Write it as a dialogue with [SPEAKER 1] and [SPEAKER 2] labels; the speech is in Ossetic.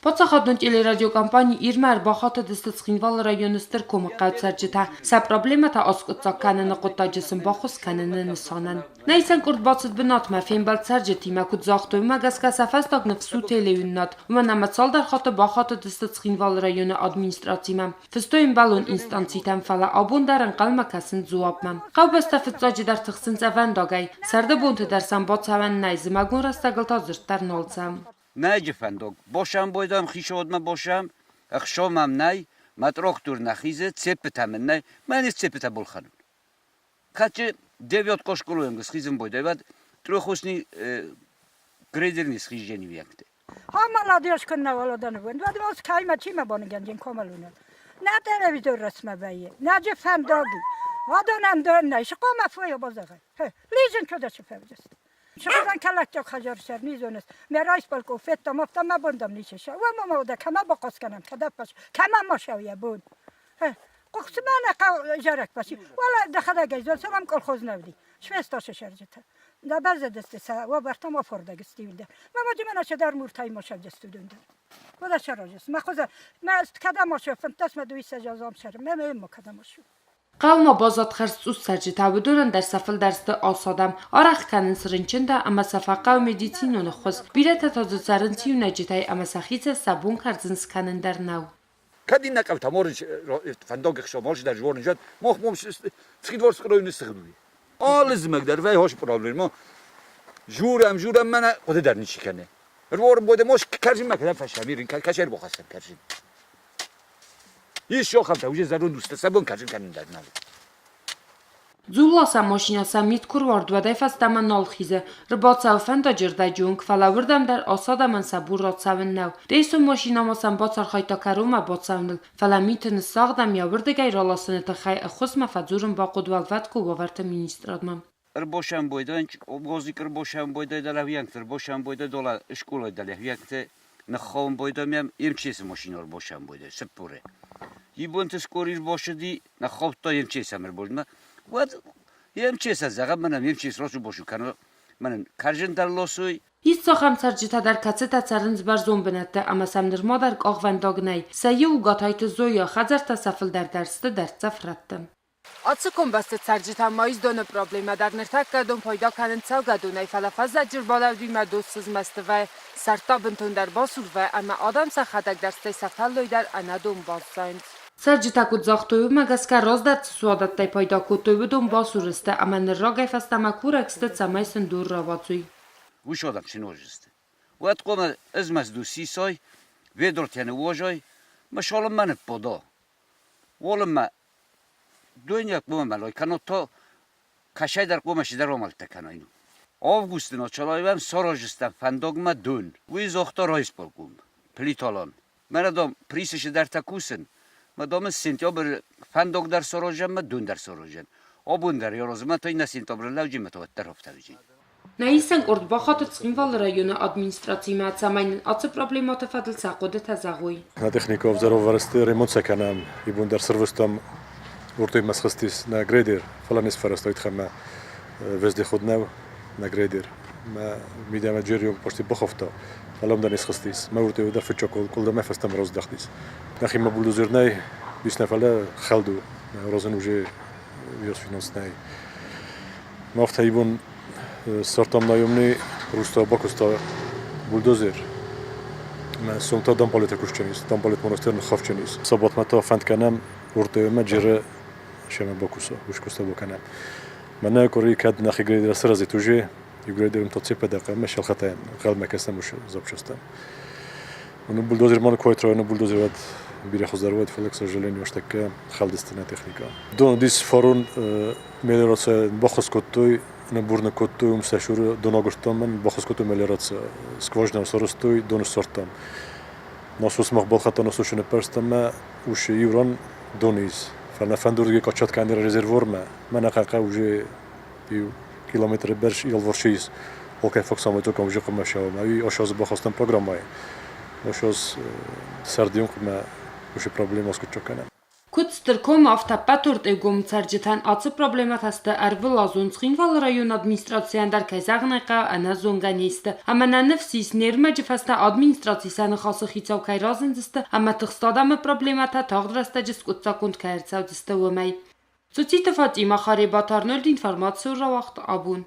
[SPEAKER 1] Паддзахадон телерадиокомпани Ир-мӕ ӕрбахатыдысты Цхинвалы районы Стыр комы хъӕуы цӕрджытӕ сӕ проблемӕтӕ аскъуыддзаг кӕныны хъуыддаджы сын баххуыс кӕныны нысанӕн. Нӕ исӕн къорд бацыд бынатмӕ, фембӕлд цӕрджытимӕ, куыд загътой, уымӕ гӕсгӕ сӕ фӕстаг ныфс у телеуынынад, уымӕн ӕмӕ цалдӕр хатты бахатыдысты Цхинвалы районы администрацимӕ. Фыстой ӕмбӕлон инстанцитӕм, фӕлӕ абон дӕр ӕнхъӕлмӕ кӕсынц дзуапмӕ. Хъӕубӕстӕ фыццаджыдӕр тыхсынц ӕвӕндагӕй, сӕрды бонты дӕр сӕм бацӕуӕн нӕй, зымӕгон рӕстӕгыл та дзырд дӕр нал цӕуы.
[SPEAKER 2] Нӕджы фӕндаг. Босам бойдам хицауадмӕ босам, ӕхсомӕм нӕй, мӕ трактор нӕ хизы, цеппытӕ мын нӕй, мӕн цеппытӕ балхӕнун. Качы девятка школуем схизын бойдайвад, трехосни грейдерни схизжени виакте.
[SPEAKER 3] Хамаладиос кунна валадан вен. Вадимос кайма чима бонгенджин комалуна. На телевизор расма вайе. На же фандаги. Адонам донна. Шқома фойо бозага. Лижен чода шфевджест. Шқозан калакчок хажар шер низонес. Мерайс балко фетта мофта ма бондам нишеша. Ва мама ода кама бақос канам кадафаш. Кама машавия бун. Қоқсимана жарак баши. Вала дахада гайзон самам колхоз навди. Швеста шержета. Да база дестеса ва бартам афордагистивда. Мама ҷимана шадар муртай машавҷастудунда. Худа шаражес. Ма хуза ма када машав фантас ма дуиса жазам шар. Ма ма када машав.
[SPEAKER 1] Хъӕумӕ баззад хӕрз цъус цӕрджытӕ, уыдонӕн дӕр сӕ фылдӕр сты ас адӕм. Арӕх кӕнынц рынчынтӕ ӕмӕ сӕ фӕхъӕуы медицинон ӕххуыс. Бирӕтӕ та дзы цӕрынц иунӕджытӕй ӕмӕ сӕхицӕн сӕ бон кӕрдзын скӕнын дӕр нӕу.
[SPEAKER 2] Кӕд иннӕ хъӕутӕ фӕндаг ӕхсӕв дӕр згъорын мах мом Цхинвалскъ районы сыгъдуй. Алы зымӕг дӕр вӕййы хос проблема. Журӕм, журӕм, мӕнӕ хъуыды дӕр ничи кӕны. Рворм бодем ос кӕрзинмӕ кӕдӕм фӕсӕмирын, кӕсӕр бахӕссӕм кӕрзин. Ис сохӕмтӕ, уже зӕронд устӕ сӕ бон кӕрзин кӕнын дӕр нал.
[SPEAKER 1] Дзулласӕн машинӕ сӕ мит куы руард, уӕдӕй фӕстӕмӕ нал хизы. Рбацӕуы фӕндаджы рдӕджы онг, фӕлӕ уырдӕм дӕр ас адӕмӕн сӕ бур рацӕуын нӕу. Рейсон машинӕмӕ сӕм бацархайдта кӕронмӕ бацӕуыныл, фӕлӕ миты ныссагъд ӕм йӕ уырдыгӕй раласыны тыххӕй ӕххуысмӕ фӕдзурын бахъуыд Уӕлвӕткон уавӕрты министрадмӕ.
[SPEAKER 2] Ӕрбосӕн бойдӕн, обгозик ӕрбосӕн бойдӕ дӕлӕ ӕрбосӕн бойдӕ дола школой дӕлӕ ныххауын бойдӕ мӕм МЧС-ы машина ӕрбосӕн бойдӕ цыппуры. Ибонты скъори ӕрбосыди, ныххаудта МЧС-ӕм ӕрбосмӕ. Уӕд МЧС-ӕ зӕгъӕм, мӕнӕн МЧС росу-босу кӕны, мӕнӕн кӕрзын дӕр лосуй.
[SPEAKER 1] Ис цахӕм цӕрджытӕ дӕр, кӕцытӕ цӕрынц бӕрзонд бынӕтты ӕмӕ сӕм нырма дӕр къахвӕндаг нӕй. Сӕ иу Гатайты Зоя, хӕдзӕрттӕ сӕ фылдӕр дӕр сты дӕрддзӕф рӕтты. Ацы комбӕсты цӕрджытӕм ма ис доны проблемӕ дӕр. Ныртӕккӕ дон пайда кӕнынц цӕугӕдонӕй, фӕлӕ фӕззӕджы рбалӕудимӕ дон сызмӕсты вӕййы, сӕрд та бынтондӕр басур вӕййы ӕмӕ адӕм сӕхӕдӕг дӕр, стӕй сӕ фӕллой дӕр ӕнӕ дон баззайынц. Цӕрджытӕ куыд загътой, уымӕ гӕсгӕ раздӕр цы суадӕттӕй пайда кодтой, уыдон басур сты ӕмӕ ныр рагӕй фӕстӕмӕ курӕг сты, цӕмӕй сын дур рауадзой.
[SPEAKER 2] Уый содам чиножисты. Уӕд хъуамӕ ызмӕст у сисой, ведротӕ ныуозой, мӕ солынмӕ ныпподо. Уалынмӕ дойнаг хъуамӕ мӕлой, кӕннод то кӕсӕйдӕр хъуамӕ чидӕр омӕлттӕ кӕной. Августы началайвӕм сараздзыстӕм фӕндагмӕ дон. Уый загъта райисполком, Плиталан. Мӕнӕ, дам, Присы чидӕртӕ кусын. Мӕ, дам, сентябры фӕндаг дӕр саразӕм, мӕ дон дӕр саразӕм. Абон дӕр йӕ то иннӕ сентябры лӕуджимӕ то уӕддӕр афтӕ уыдзӕн.
[SPEAKER 1] Нӕ исӕн къорд бахатыд Цхинвалы районы администрацимӕ, цӕмӕй нын ацы проблемӕты фӕдыл сӕ хъуыдытӕ зӕгъой.
[SPEAKER 4] На техника ӕвзӕр ремонт сӕ кӕнӕм. Ибон дӕр сырвыстам уртоймӕ схызтис нӕ грейдер, фӕлӕ не сфӕрӕзта итхӕмӕ вездеход нӕу нӕ грейдер. Мӕ мидӕмӕ джеррион почти бахафта, фӕлӕ уым дӕр не схызтис. Мӕ уртой дӕр фыццаг къулдамӕ фӕстӕмӕ раздӕхтис. Нӕхимӕ бульдозер нӕй, ис нӕ, фӕлӕ хӕлд у. Розен уже финанс нӕй. Афтӕ ибон ссардтам наемный Руста бакуыста бульдозер. Сом та Дампалеты кусджын ис, Дампалет монастырь ныххафджын ис. Сабатмӕ та фӕнд кӕнӕм уырдӕмӕ Джеры семӕ бакуса, уый скуыста бакӕнӕм. Мӕнӕ къуыри кӕд нӕхи грейдер сырӕзит уже, иу грейдерым та цепӕдӕ хъӕмӕ шелхатӕн ӕнхъӕлмӕ кӕсӕм уыцы запчастӕм. Ну, бульдозер ма кой тройны бульдозер уӕд бирӕ хуыздӕр уӕд, фӕлӕ, к сожалению, ӕстӕккӕ хӕлдысты нӕ техникӕ. Дон уыдис фарон мелиорация баххуыс кодтой, ныббурны кодтой, уым сӕ сюры дон агуырдтам, мӕн баххуыс кодтой мелиорация скважина сарӕзтой, дон ссардтам. Насос мах балхӕдта насосы ныппӕрстам мӕ усы иу ран дон ис. Фӕлӕ фӕндырдыгӕй качат кӕнӕ резервуармӕ, мӕнӕ хъӕхъӕ уже иу километры бӕрц елварсы ис. Окей, фоксамайтокам уже хъуымӕ сӕуӕм. Ӕви ошоз бахастам программӕйы. Ошоз сӕрдион хъуымӕ уыцы проблема скъуыддзаг кӕнӕм.
[SPEAKER 1] Куыд Стыркомы, афтӕ ӕппӕт Ортъеугомы цӕрджытӕн ацы проблемӕтӕ сты ӕрвылазон. Цхинвалы районы администрацийӕн дӕр, кӕй зӕгъын ӕй хъӕуы, ӕнӕзонгӕ не сты. Ӕмӕ нӕ ныфс ис, не рмӕджы фӕстӕ администраци сӕ ныхасы хицау кӕй разындзысты ӕмӕ тыхст адӕмы проблемӕтӕ тагъд рӕстӕджы скъуыддзаггонд кӕй ӕрцӕудзысты, уымӕй. Цоциты Фатимӕ, Харебаты Арнольд, информацион рауагъд абон.